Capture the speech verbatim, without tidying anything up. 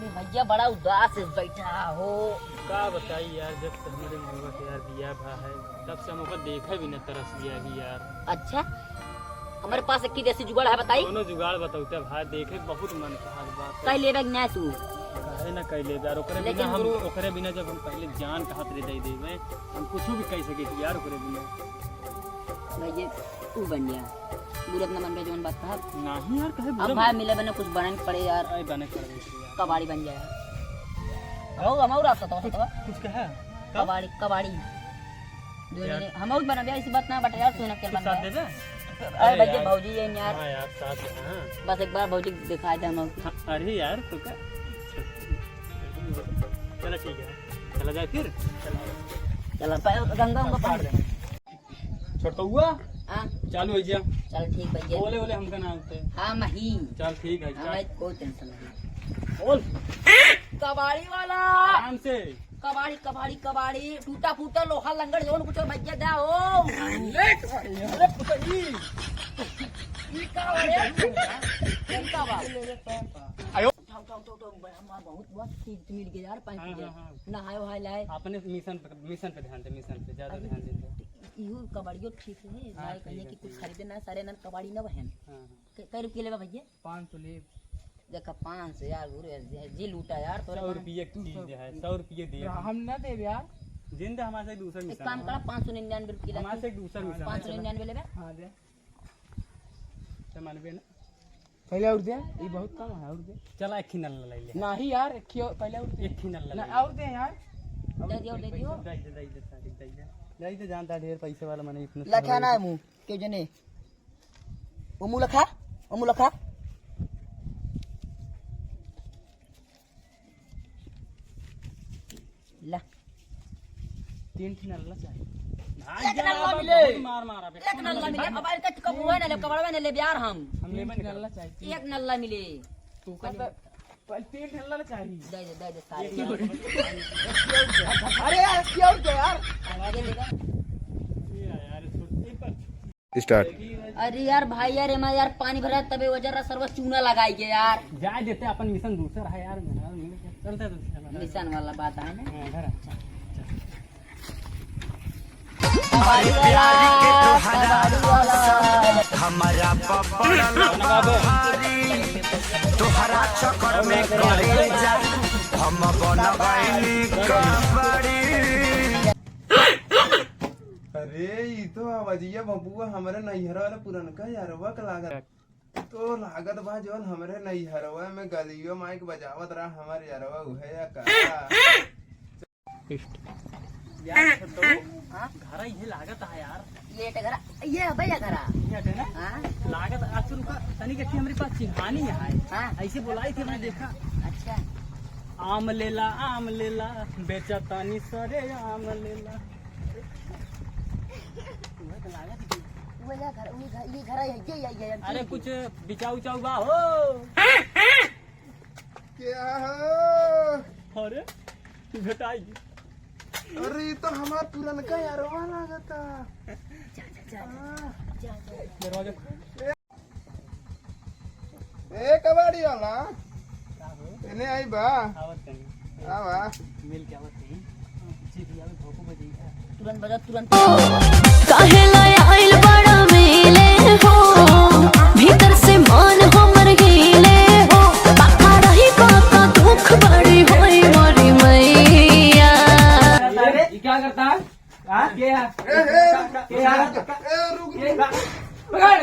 भैया बड़ा उदास है बैठा हो। का बताई यार, जब से हमरे महुआ के यार बियाह भा है, तब से हम ओकर देखे भी न तरस गया ही यार। अच्छा, हमरे पास एक देसी जुगाड़ है, बताई। कौनो जुगाड़ बताऊ त भाई, देखे के बहुत मन कहत बा। कह लेबे कि ना तू? काहे ना कह लेबे यार, ओकरे लेकिन बिना हम, गुरु ओकरे बिना जब हम पहले जान कहत रहे दे देबे, हम कुछ भी कह सके थी यार ओकरे बिना। भाई ये तू बन गया, बुरा ना मन बे जौन बात कहा। नहीं यार, कहे अब बुरा भाई मन। मिले बने कुछ बने के पड़े यार। अरे बने के पड़े यार। कबाड़ी बन जाए। हो, हम और रास्ता तो, तो। कुछ कहा? कब? कबाड़ी, कबाड़ी। दो यार। जने, हम और बना दे, ऐसी बात ना बटे यार, सोना के कुछ बन साथ जाए। देबे? अरे अरे भैया, यार। भौजी ये यार। हाँ यार, साथ है, हाँ। बस एक बार भौजी दिखा दे हम। हाँ, अरे यार, तू का? चलो ठीक है, चला जाए फिर। चला, चला, गंगा उंगा पार दे। छोटुआ, हाँ। चालू हो जा। चल ठीक भैया। बोले, बोले हमका ना आते। हाँ, मही। चल ठीक है, हाँ, चल। मैं कोई tension नहीं। बोल। कबाड़ी वाला। आराम से। कबाड़ी, कबाड़ी, कबाड़ी, टूटा फूटा लोहा लंगड़ जौन कुछ भैया दे हो। लेट भाई, अरे पुतली। ई का हो रे? ई का बा? आयो। उठा, उठा, उठा, उठा, बड़ा माँ बहुत, बहुत चीज मिल गया यार, पाँच हाँ, बजे। हाँ, हाँ। नहाए वहाए लाए। अपने मिशन पे, मिशन पे ध्यान दे, मिशन पे ज्यादा अरे, ध्यान दे। इहू कबाड़ियो ठीक है, हाँ, भाई ठीक कहिए है, कि कुछ ठीक है। खरीदे ना, सारे नन कबाड़ी ना बहन। हाँ, हाँ। कै, कै रुपये लेबा भैया? पाँच सौ ले। देखा, पाँच सौ यार, गुरु, जी, जी लूटा यार, तोरे सौ पास। रुपये की चीज है, सौ रुपये दे। हम ना देब यार। जिंदा हमारे से दूसरा एक मिशन काम है। करा, पाँच सौ निन्यानवे रुपये हमारे से दूसरा मिशन है, पाँच सौ निन्यानवे लेबे? हाँ, दे। तो मानबे ना। पहले और दे, ये बहुत कम है, और दे। चला, एक ही नल्ला ले ले। नहीं यार, एक ही और, पहले और दे। एक ही नल्ला ना, ले ले। और दे यार। दे दियो, दे दियो। दे दे, दे दे, सारी दे दे। दे दे, जानता ढेर पैसे वाला मने इतना लखा ना है मुँह, क्यों जने? ओ मुलखा, ओ मुलखा। ला। तीन ठे नल्ला चाहिए। भाग एक जा, नल्ला अब मिले। बहुत मार मारा बे। एक नल्ला मिले। अब इनका कबुआ ना ले, कबड़वा ना ले, बियार हम। हम लेबे नहीं नल्ला करब। चाहिए। एक नल्ला मिले। तू का तो पहले तीन ठे नल्ला चाहिए। दे दे, दे दे, सारे। एक नल्ला। अरे यार, क्या हो गया यार? आगे देखा। ये यार, छोड़, एक बार। Start। अरे यार भाई यार, एमा यार पानी भरा तबे वजह रहा सरवा चूना लगाई के यार। जाए देते, अपन मिशन दूसर है यार, मेहरारू मिल के चलते तो चला। मिशन वाला बात है ना। हाँ, घर अच्छा। कबाड़ी वाला, कबाड़ी वाला। हमारा पपड़ भारी, तोहरा चक्कर में करे जा, हम बन गइनी कबाड़ी। अरे, ई तो आवाजिया बबुआ हमरे नैहर वाला पुरनका यारवा के लागत। तो लागत बा जौन हमरे नैहरवा में गलियो माइक बजावत रहा हमर यारवा, उहे या का? यार, छोटू, हाँ? घरा इहे लागत है यार। ये तो घरा, ये है भैया घरा। ये हटे ना? हाँ? लागत, अच्छा रुका, तनी के हमरे पास चिन्हानी है। हाँ। ऐसे बुलाई थी, मैं देखा। अच्छा। आम लेला, आम लेला, बेचा तानी सरे आम लेला। उहे तो लागत है। उहे या घर, उहे घर, ये घर है, ये, ये, ये, अरे ये। कुछ बिचाऊ उचाऊ बा हो। क्या हो? अरे, भेटाई। अरे, ई तो हमार पुरनका यारवा लागता। जा, जा, जा, जा। हाँ। जा, जा, जा। दरवाजा खोल। ए, कबाड़ी वाला। का हो? एने आई बा। आवत तनी। आवा। मिल के आवत तनी। जी भैया, में भोको बजे। तुरंत बजा, तुरंत। काहे ला आइल बड़ा मिले हो, भीतर से मन हमर हिले हो, बाका रही बाका दुख बड़ी होई मोरी मैया। ये क्या करता है? हाँ? ये है। ए, ए, रुक, के यार? रुक, ए, रुक, रुक। पकड़।